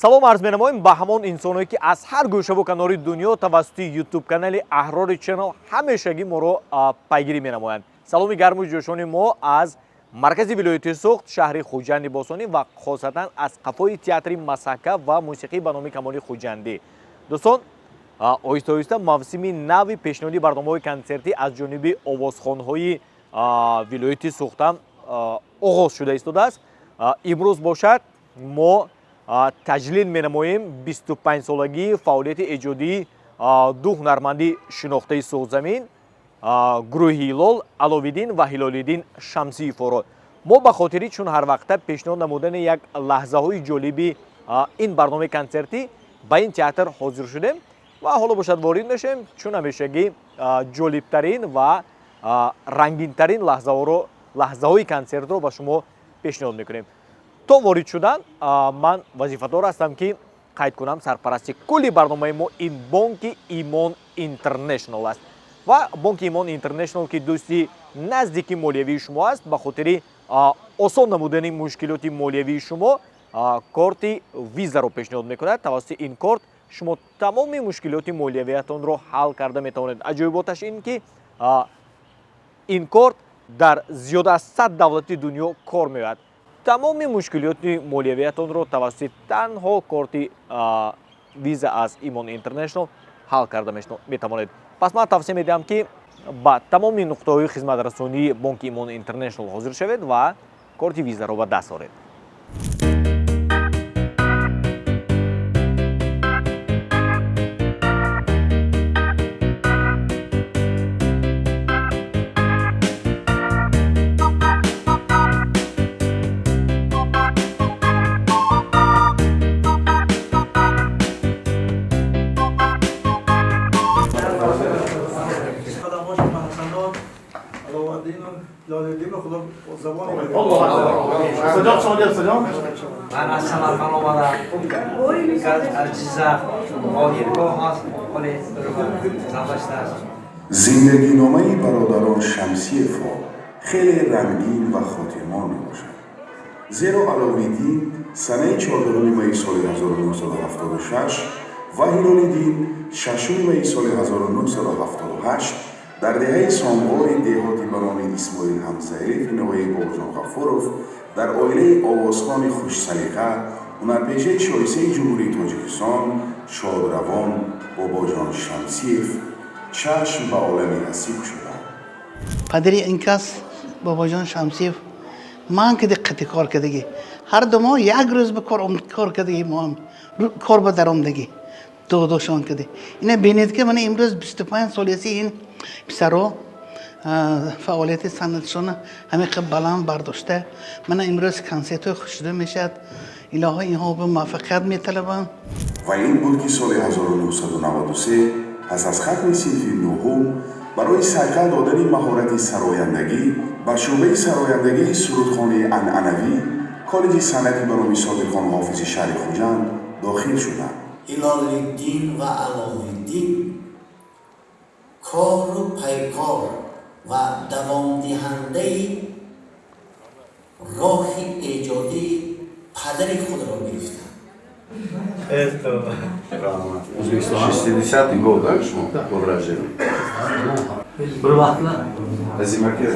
Салом арз менамоем ба ҳамон инсоное, ки аз ҳар гӯшаву канори дунё тавассути Ютуб канали Аҳрори Ченел ҳамешагӣ моро пайгирӣ менамоянд. Саломи гарму ҷӯшони мо аз маркази вилояти Суғд, шаҳри Хуҷанди бостонӣ ва хосатан аз қафои театри масака ва мусиқӣ ба номи Камоли Хуҷандӣ. Дӯстон, оҳиста оҳиста мавсими нави пешниҳоди барномаҳои консертӣ аз ҷониби овозхонҳои вилояти Суғдам оғоз шуда истодааст. Имрӯз бошад, мо таҷлил менамоем 25-солагии фаъолияти эҷодии ду ҳунарманди шинохтаи Суғдзамин, гурӯҳи Ҳилол, Аловиддин ва Ҳилолиддин Шамсиевро. Мо ба хотири чун ҳар вақта пешниҳод намудани як лаҳзаҳои ҷолиби ин барномаи консертӣ ба ин театр ҳозир шудем ва ҳоло бошад, ворид мешавем, чун ҳамешагӣ ҷолибтарин ва рангинтарин лаҳзаҳоро, лаҳзаҳои консертро ба шумо пешниҳод мекунем. То ворид шудан ман вазифадор ҳастам, ки қайд кунам, сарпарасти кулли барномаи мо ин бонки Имон Интернешнл аст. Ва бонки Имон Интернешнл, ки дӯсти наздики молиявии шумо аст, ба хотири осон намудани мушкилоти молиявии шумо корти Визаро пешниҳод мекунад. Тавассути ин корт шумо тамоми мушкилоти молиявиятонро ҳал карда метавонед. Аҷоиботаш ин ки ин корт дар зиёда аз 100 давлати дунё кор меояд. Тамоми мушкилоти молиявиятонро тавассути танҳо корти Виза аз Имон Интернешнл ҳал карда метавонед. Пас ман тавсия медиҳам, ки ба тамоми нуқтаҳои хизматрасонии бонки Имон Интернешнл ҳозир шавед ва корти Визаро ба даст оред. من از سمرقند آمدم، از جیزخ آهیرگاه هست. Зиндагиномаи бародарон Шамсиевҳо хеле рангин ва хотирмон мебошад, зеро Аловиддин санаи 4 майи соли 1976 ва Ҳилолиддин 6 майи соли 1978 дар деҳаи Сомғори деҳоти ба номи Исмоил Ҳамзаеви ноҳияи Бобоҷон Ғафуров дар оилаи овозхони хушсалиқа, ҳунарпешаи шоистаи Ҷумҳурии Тоҷикистон, шодравон Бобоҷон Шамсиев чашм ба олами ҳастӣ кушоданд. Падари ин кас Бобоҷон Шамсиев ман ки диққати кор кардагӣ, ҳар ду мо як рӯз ба кор кардагӣ, мо кор ба даромдагӣ додошон кардӣ. Ина бинед, ки мана имрӯз 25 соли аст, ин писаро фаъолияти санъатшона ҳамин баланд бардошта, мана имрӯз консертҳои хушрӯ мешавад. Илоҳо, инҳо ба муваффақият металабам. Ва ин буд, ки соли 1993 пас аз хатми синфи нуҳум барои сайқал додани маҳорати сарояндагӣ ба шӯъбаи сарояндагии сурудхонаи анъанавӣ коллеҷи санъати ба номи Содиқхон Ҳофизи шаҳри Хуҷанд дохил шуданд. Ҳилолиддин ва Аловиддин кору пайкор ва давомдиҳандаи роҳи эҷодии падари худро гирифтанд. 60-й год, да, шумо год рождения? Bir vaqtlar. Азимаке.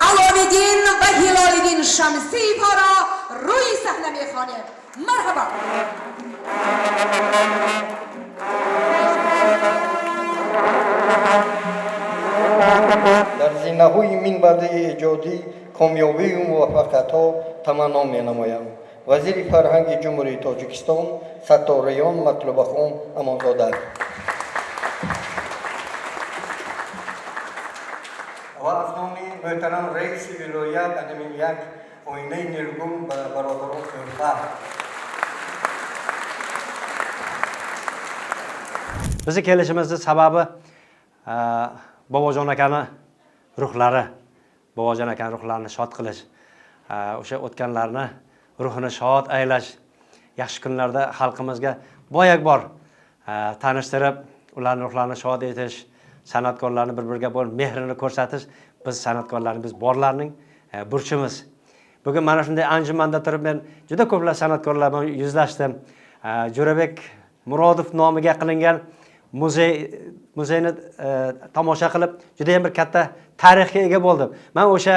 Аловиддин ва Ҳилолиддин Шамсиевҳоро рӯи саҳна мехонем. Марҳабо. Дар зинаҳои минбаъдаи эҷодӣ комёбию муваффақиятҳо таманно менамоям. Вазири фарҳанги Ҷумҳурии Тоҷикистон Сатториён Матлубахон Амонзода. Ва аз номи мӯҳтарам раиси вилоят анамин як оинаи нилгун ба бародарон тӯҳфа. Bizni kelishimizni sababi Bobojon akani ruhlari, Bobojon akani ruhlarini shod qilish, o'sha o'tganlarni ruhini shod aylash, yaxshi kunlarda xalqimizga boyak bor tanishtirib, ularni ruhlarini shod etish, san'atkorlarni bir biriga bor mehrini ko'rsatish, biz san'atkorlarni, biz borlarning burchimiz. Bugun mana shunday anjumanda turib men juda ko'plab san'atkorlar bilan yuzlashdim. Jo'rabek Murodov nomiga qilingan muzeyni tomosha qilib juda ham bir katta tarixga ega bo'ldim. Men o'sha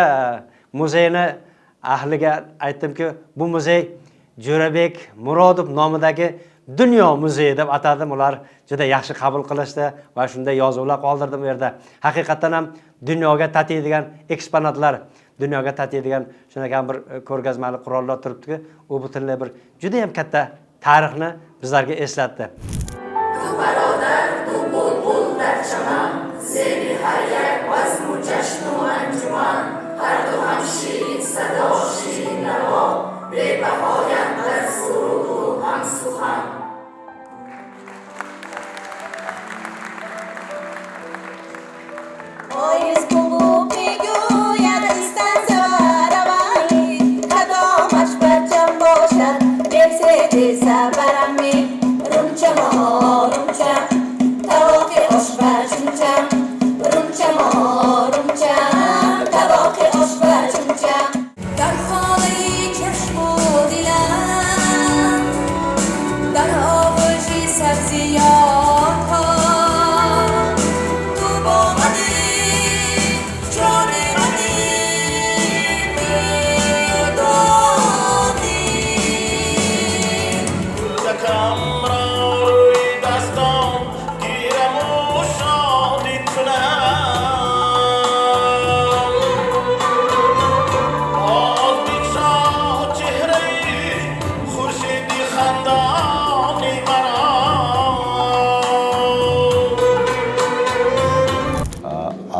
muzeyni ahliga aytdimki, bu muzey Jo'rabek Murodov nomidagi dunyo muzeyi deb atadim. Ular juda yaxshi qabul qilishdi va shunday yozuvlar qoldirdim u yerda. Haqiqatan ham dunyoga tatiydigan eksponatlar, dunyoga tatiydigan shunaqa bir ko'rgazmali qurollar turibdiki, u butunlay bir juda ham katta tarixni bizlarga eslatdi.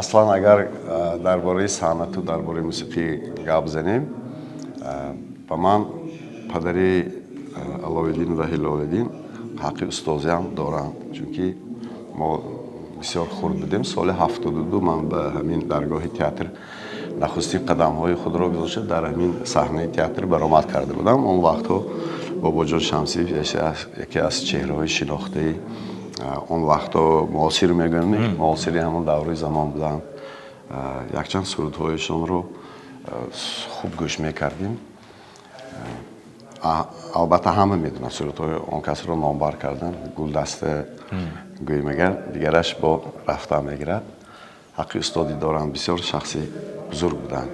Аслан агар дар бораи санъату дар бораи мусиқӣ гап занем, ба ман падари Аловиддин ва Ҳилолиддин ҳаққи устозиам доранд, чунки мо бисёр хурд будем. Соли 72 ман ба ҳамин даргоҳи театр нахустин қадамҳои худро гузошта дар ҳамин саҳнаи театр баромад карда будам. Он вақтҳо Бобоҷон Шамсиев яке аз чеҳраҳои шинохтаи он вақтҳо муосир мегӯянд, муосири ҳамон давраи замон буданд. Якчанд сурудҳояшонро хуб гӯш мекардем. Албатта ҳама медонанд сурудҳои он касро номбар кардан, гулдаста гӯем агар дигараш бо рафта мегирад. Ҳаққи устодӣ доранд, бисёр шахси бузург буданд.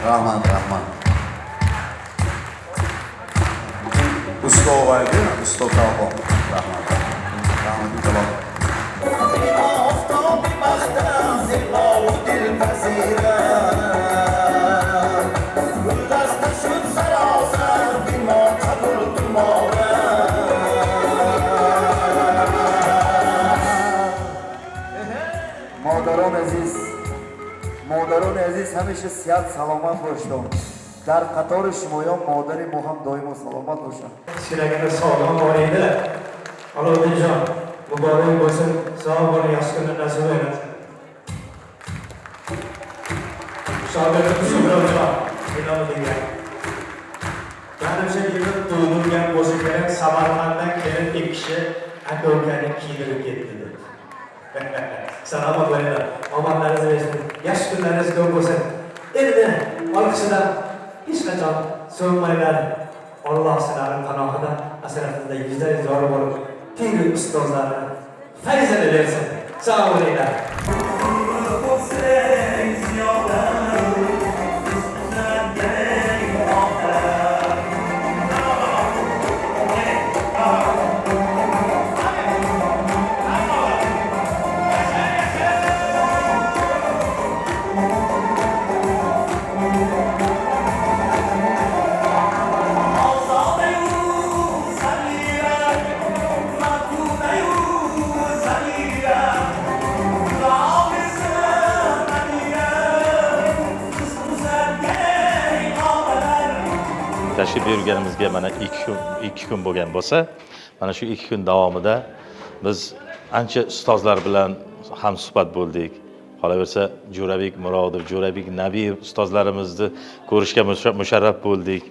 Rahman, Rahman. Usta ovaydi, usta kalbon. Rahman. Rahmat kalbon. Модарони азиз ҳамеша сиҳат саломат бошед. Дар қатори шумоён модари мо ҳам доимо саломат бошад. Kishilarga sog'lom bo'linglar. Aloviddinjon, muborak bo'lsin. Sog' bo'ling, yaxshi kunlar nasib etsin. Shogirdim Suhrovjon, Hilolidinga. Manimcha yig'ib tug'ilgan bo'lsa kerak, Samarqanddan kelib ikki kishi aka-ukani kiydirib ketdi deb. Salomat bo'linglar. Omadlaringiz bersin. Yaxshi kunlaringiz ko'p bo'lsin. Endi olqishidan hech qachon so'nmanglar. Alloh sizlarning panohida, asratida yuzlaringiz yorug' bo'lib, pir ustozlarni fayzini bersin. Sog' bo'linglar. Tashrif buyurganimizga mana 2 kun bo'lgan bo'lsa, Mana shu 2 kun davomida biz ancha ustozlar bilan ham suhbat bo'ldik. Qolaversa Jo'rabek Murodov, Jo'rabek Nabiyev ustozlarimizni ko'rishga musharraf bo'ldik.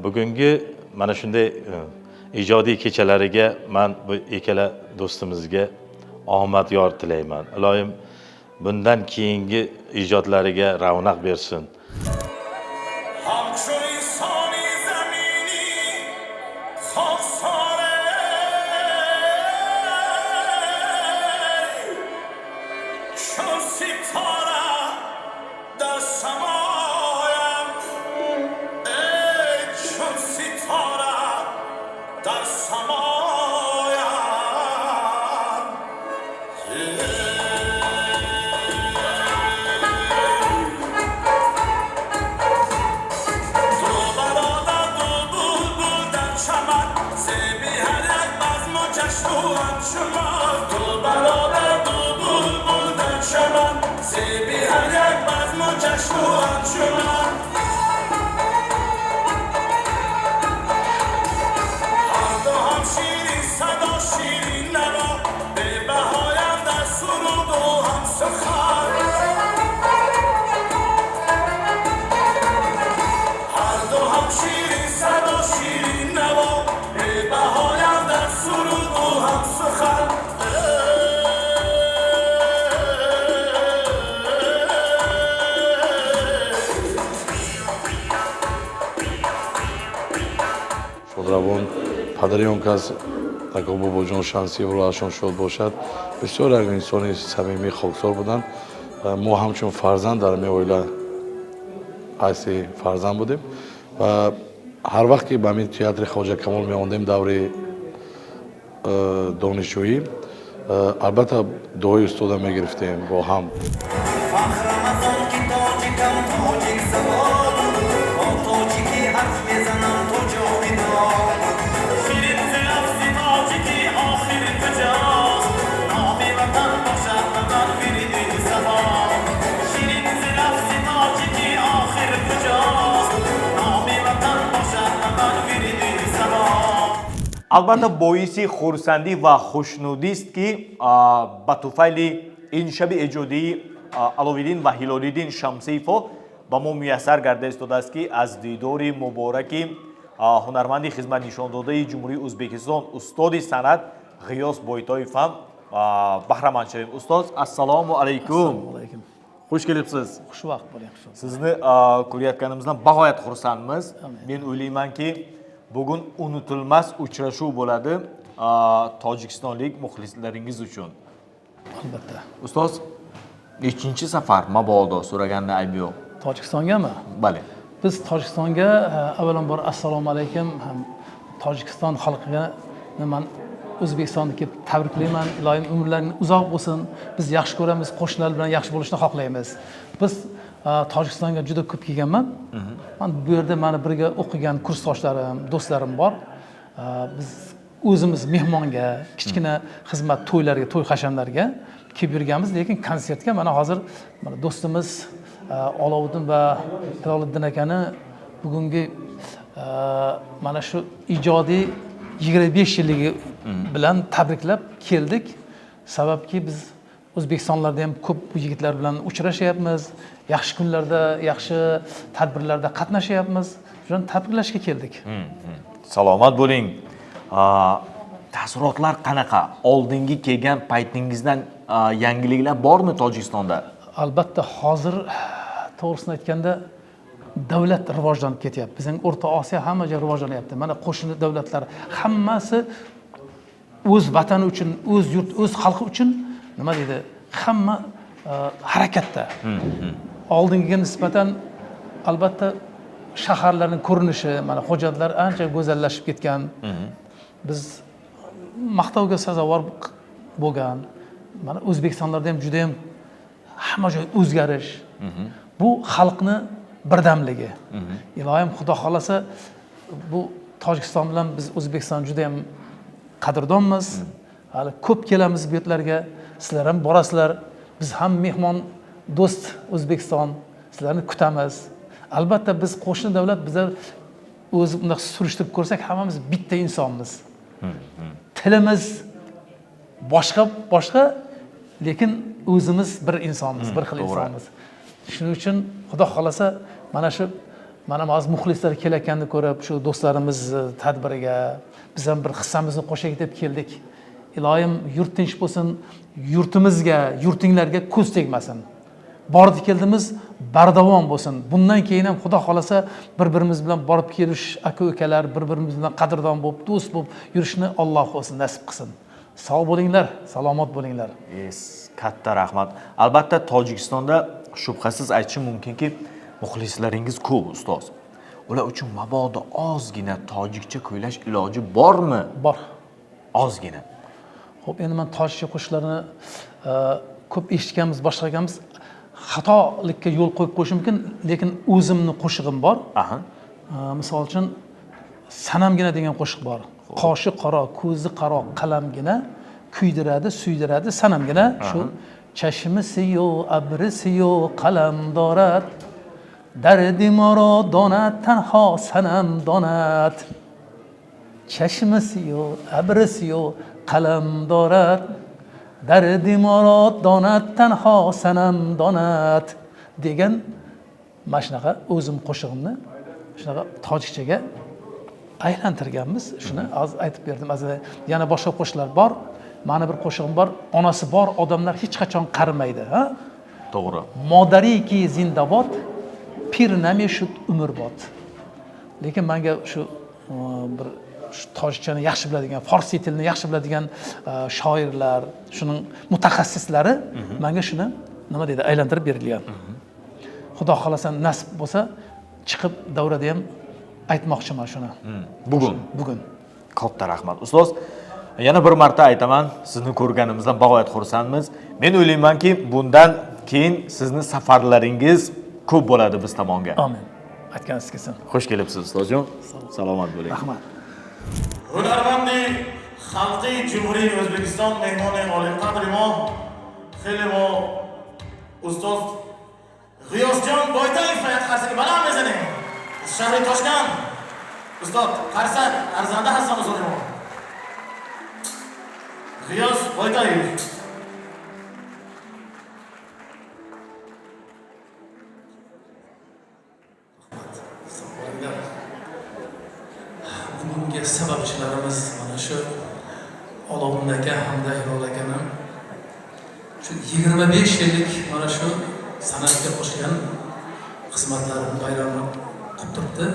Bugungi mana shunday ijodiy kechalariga men bu ikkala do'stimizga omad yor tilayman. Iloyim bundan keyingi ijodlariga ravnaq bersin. Шодравон падари он кас Ака Бобоҷон Шамсиев рӯҳашон шод бошад, бисёр як инсони самимӣ, хоксор буданд. Мо ҳамчун фарзанд дар ҳамин оила ҳайси фарзанд будем ва ҳар вақт ки ба ҳамин театри Хоҷа Камол меомадем даври донишҷӯӣ, албатта дуои устода мегирифтем бо ҳам. Албатта боиси хурсандӣ ва хушнудист ки ба туфайли ин шаби эҷодии Аловиддин ва Ҳилолиддин Шамсиевҳо ба мо муяссар гарда истодааст ки аз дидори мубораки ҳунарманди хизматнишондодаи Ҷумҳурии Ӯзбекистон, устоди санъат Ғиёс Бойтоев ҳам баҳраманд шавем. Устоз, ассалому алайкум. Xush kelibsiz. Xushvaqt bo'ling. Sizni ko'rayotganimizdan bag'oyat xursandmiz. Men o'ylaymanki, bugun unutilmas uchrashuv bo'ladi tojikistonlik muxlislaringiz uchun. Albatta. Ustoz, nechinchi safar mabodo so'raganda ayb yo'q. Tojikistongami? Bale. Biz Tojikistonga avvalambor assalomu alaykum. Tojikiston xalqiga men O'zbekistonni kelib tabriklayman. Iloyim umrlaring uzoq bo'lsin. Biz yaxshi ko'ramiz, qo'shnilar bilan yaxshi bo'lishni xohlaymiz. Biz Tojikistonga juda ko'p kelganman. Men bu yerda meni birga o'qigan kursdoshlarim, do'stlarim bor. Biz o'zimiz mehmonga, kichkina xizmat to'ylarga, to'y hashamlarga kelib yurganmiz, lekin konsertga mana hozir mana do'stimiz Aloviddin va Hiloliddin akani bugungi mana shu ijodiy 25 yilligi bilan tabriklab keldik. Sababki biz O'zbekistonlarda ham ko'p bu yigitlar bilan uchrashyapmiz, yaxshi kunlarda, yaxshi tadbirlarda qatnashyapmiz. Shuni tabriklashga keldik. Salomat bo'ling. Taassurotlar qanaqa? Oldingi kelgan paytingizdan yangiliklar bormi Tojikistonda? Albatta, hozir to'g'risini aytganda davlat rivojlanib ketyapti. Bizning O'rta Osiyo hamma joy rivojlanyapti. Mana qo'shni davlatlar hammasi o'z vatani uchun, o'z yurt, o'z xalqi uchun nima deydi? Hamma harakatda. Oldingiga nisbatan albatta shaharlarning ko'rinishi, mana Xo'jandlar ancha go'zallashib ketgan. Biz maqtovga sazovor bo'lgan. Mana O'zbekistonlarda ham juda ham hamma joy o'zgarish. Bu xalqni birdamligi. Iloyim Xudo xolasa bu Tojikiston bilan biz O'zbekiston juda ham qadrdonmiz. Hali ko'p kelamiz bu yerlarga. Sizlar ham borasizlar. Biz ham mehmon do'st O'zbekiston, sizlarni kutamiz. Albatta biz qo'shni davlat, bizlar o'zi bunday surishtirib ko'rsak hammamiz bitta insonmiz. Tilimiz boshqa boshqa, lekin o'zimiz bir insonmiz, bir xil insonmiz. Shuning uchun Xudo xolasa mana shu mana hozir muxlislar kelayotganini ko'rib, shu do'stlarimiz tadbiriga biz ham bir hissamizni qo'shaylik deb keldik. Iloyim yurt tinch bo'lsin, yurtimizga, yurtinglarga ko'z tegmasin. Bordi keldimiz bardavom bo'lsin. Bundan keyin ham Xudo xolasa bir-birimiz bilan borib kelish, aka-ukalar bir-birimiz bilan qadrdon bo'lib, do'st bo'lib yurishni Alloh o'zi nasib qilsin. Sog' bo'linglar, salomat bo'linglar. Yes, katta rahmat. Albatta Tojikistonda shubhasiz aytishim mumkinki, muxlislaringiz ko'p ustoz. Ular uchun mabodo ozgina tojikcha kuylash iloji bormi? Bor. Ozgina. Xo'p, endi men tojikcha qo'shiqlarni ko'p eshitganmiz, boshqa qilganmiz. Xatolikka yo'l qo'yib qo'yishim mumkin, lekin o'zimni qo'shig'im bor. Misol uchun Sanamgina degan qo'shiq bor. Qoshi qaro, ko'zi qaro qalamgina kuydiradi, suydiradi sanamgina. Shu chashmisi yo'q, abrisi yo'q, qalam dorad. Dardi maro donat tanho sanam donat. Chashmisi yo'q, abrisi yo'q, qalam dorad. Dardi maro donat tanho sanam donat degan mana shunaqa o'zim qo'shig'imni shunaqa tojikchaga aylantirganmiz. Shuni hozir aytib berdim. Azizlar, yana boshqa qo'shiqlar bor. Mani bir qo'shig'im bor. Onasi bor odamlar hech qachon qarimaydi, ha? To'g'ri. Modariki zindabod, pir nameshud umrbod. Lekin menga shu bir shu tojikchani yaxshi biladigan, farsi tilini yaxshi biladigan shoirlar, shuning mutaxassislari menga shuni nima deydi, aylantirib berilgan. Xudo xolasa nasib bo'lsa chiqib davrada ham aytmoqchiman shuni. Bugun. Bugun. Katta rahmat ustoz. Yana bir marta aytaman, sizni ko'rganimizdan bag'oyat xursandmiz. Men o'ylaymanki, bundan keyin sizni safarlaringiz ko'p bo'ladi biz tomonga. Amin. Aytganingiz kelsin. Xush kelibsiz ustozjon. Salomat bo'ling. Rahmat. Hunarmandi xalqi Jumhuriy O'zbekiston mehmoni oliy qadri mo xeli mo ustoz G'iyosjon Boytayev qarsak baland mezaning. Shahri Toshkent. Ustod qarsak arzanda hasan ustod mo. G'iyos Boytayev. Bugungi sababchilarimiz mana shu Oloviddin aka hamda Hilol akani shu 25 yillik mana shu san'atga qo'shgan xizmatlarini bayrami qilib turibdi.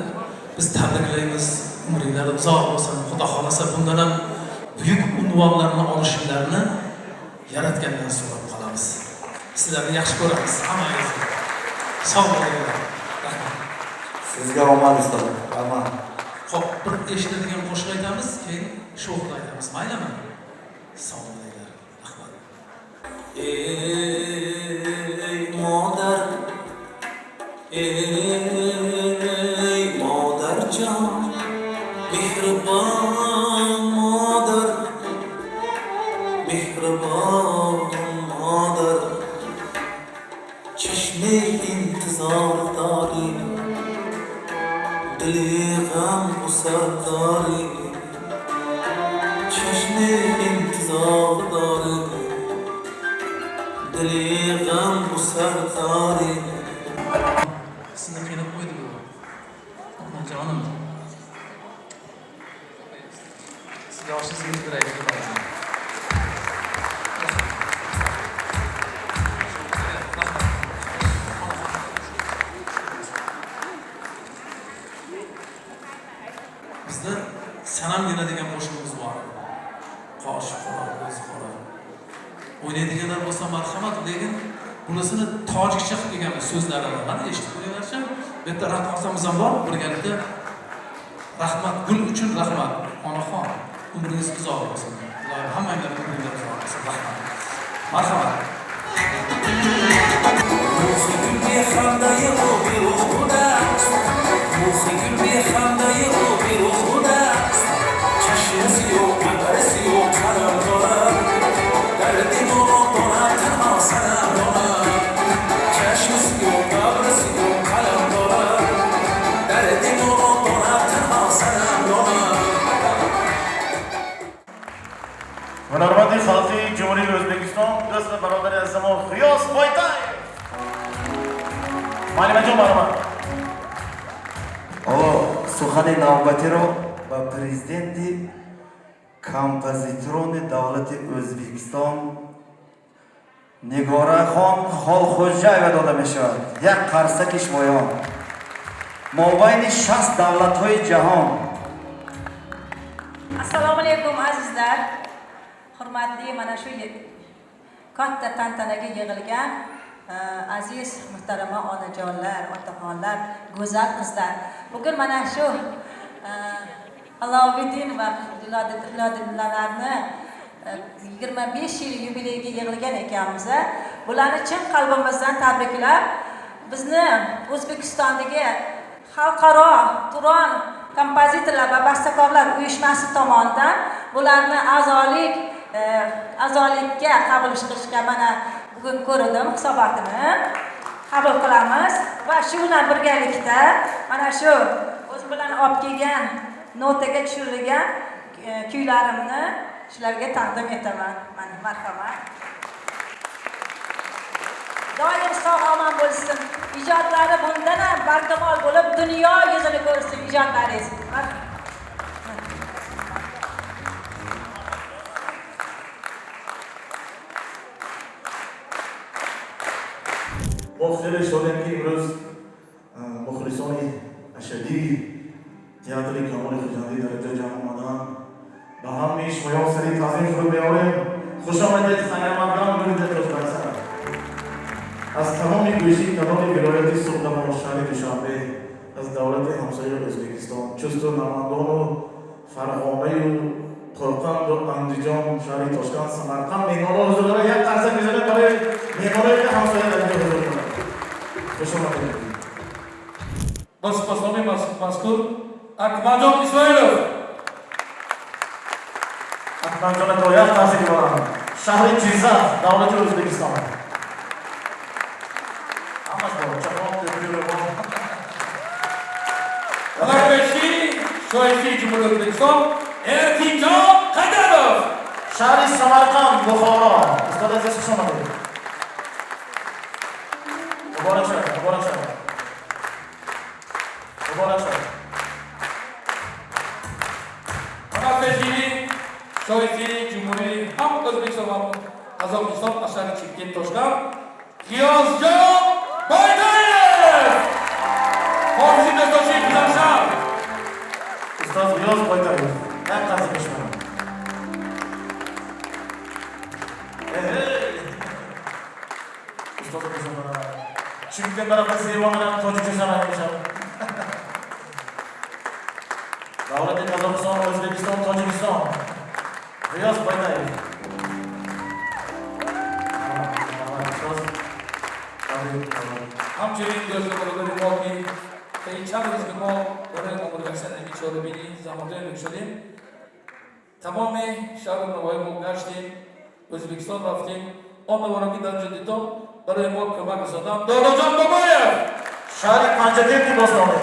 Biz tabriklaymiz, umringlari uzoq bo'lsin. Xudo xolasa bundan ham buyuk unvonlarni olishlarini yaratgandan so'rab qolamiz. Sizlarni yaxshi ko'ramiz hammangizni. Sog' bo'linglar. Rahmat. Sizga omad ustoz. Rahmat. Xo'p, bir eshitiladigan qo'shiq aytamiz, keyin sho'xni aytamiz. Maylimi? Sog' bo'linglar. Rahmat. Ey modar, ey modarjon, mehribon modar, mehribon modar, chashmi intizor dori, dili g'am usardori, chashmi intizor dori, dili g'am usardori. Sizni qiynab qo'ydi bu. Onajonim. Siz yoshingizni beraylik. Bizda Sanamgina degan qo'shig'imiz bor. Qoshi qora, ko'zi qora. O'ynaydiganlar bo'lsa marhamat, lekin bunisini tojikcha qilib kelganmiz so'zlarini. Mana eshitib qo'yinglarchi. Bu yerda raqqosamiz ham bor, birgalikda. Rahmat, gul uchun rahmat. Onaxon, umringiz uzoq bo'lsin. Iloyim hammanglarning umringiz uzoq bo'lsin. Rahmat. Marhamat. Ҳунарманди халқии Ҷумҳурии Ӯзбекистон, дӯст ва бародари азизамо Ғиёс Бойтаев. Маълимаҷон, марҳамат. Ҳоло сухани навбатиро ба президенти композиторони давлати Ӯзбекистон Нигорахон Холхӯҷаева дода мешавад. Як қарсаки шумоён. Мобайни 60 давлатҳои ҷаҳон. Assalomu alaykum, azizlar. Hurmatli mana shu katta tantanaga yig'ilgan aziz muhtarama onajonlar, otaxonlar, go'zal qizlar. Bugun mana shu Aloviddin va Hiloliddinlarni 25 yil yubileyiga yig'ilgan ekanmiz. Bularni chin qalbimizdan tabriklab, bizni O'zbekistondagi xalqaro Turon kompozitorlar va bastakorlar uyushmasi tomonidan bularni a'zolikka qabul qilishga mana bugun ko'rdim hisobotini qabul qilamiz va shu bilan birgalikda mana shu o'zim bilan olib kelgan notaga tushirilgan kuylarimni shularga taqdim etaman. Mana marhamat. Doim sog' omon bo'lsin. Ijodlari bundan ham barkamol bo'lib dunyo yuzini ko'rsin ijodlaringiz. Мо хеле шодем, ки имрӯз мухлисони ашадии театри Камоли Хуҷандӣ дар инҷо ҷамъ омаданд. Ба ҳамаи шумоён сари таъзим фуруд меорем. Хуш омадед, хайрмақдам гулида тоҷбайсар. Аз тамоми гӯши канори вилояти Суғдамон, шаҳри Душанбе, аз давлати ҳамсояи Ӯзбекистон, Чусту Намангону Фарғонаю Қӯрқанду Андиҷон, шаҳри Тошканд, Самарқанд меҳмонҳо ҳузур доранд. Як қарсак мезанем барои меҳмоное, ки ҳамсоя дар инҷо ҳузур доранд. Хуш омадед. Ба сипосноми мазкур Акмалҷон Исроилов. Акмалҷон то як қарсаки баланд. Шаҳри Ҷиззах, давлати Ӯзбекистон. Ҳамаш бо чапон тепли рӯмол. Ҳунарпеши шоистаи Ҷумҳурии Ӯзбекистон Эрkinjon Қайдаров. Шаҳри Самарқанд, Бухоро. Устод азиз, хуш омадед. Муборак шавад, муборак шавад. Муборак шавад. Ҳунарпеши шоистаи Ҷумҳурии ҳам Ӯзбекистон ва Қазоқистон аз шаҳри Чимкент, Тошканд Ғиёсҷон Бойтаев. Ҳофизи дӯстдоштаи Пизаншаҳр. Устод Ғиёс Бойтаев. Як қарсак мешунавам. Устод мешунавам. Чимкент тарафа зебо менам тоҷикча мешавам. Давлати Қазоқистон, Ӯзбекистон, Тоҷикистон. Ғиёс Бойтаев. Ҳамчунин дӯсту бародари мо, ки таи чанд рӯз ки мо барои омодагаштани ҳамин чорабинӣ заҳматҳое мекушодем, тамоми шаҳру навоҳии мо гаштем, Ӯзбекистон рафтем, он наворо ки дар онҷо дидом, барои мо кӯмак расонданд Додоҷон Бобоев. Шаҳри Панҷакенти бостонӣ.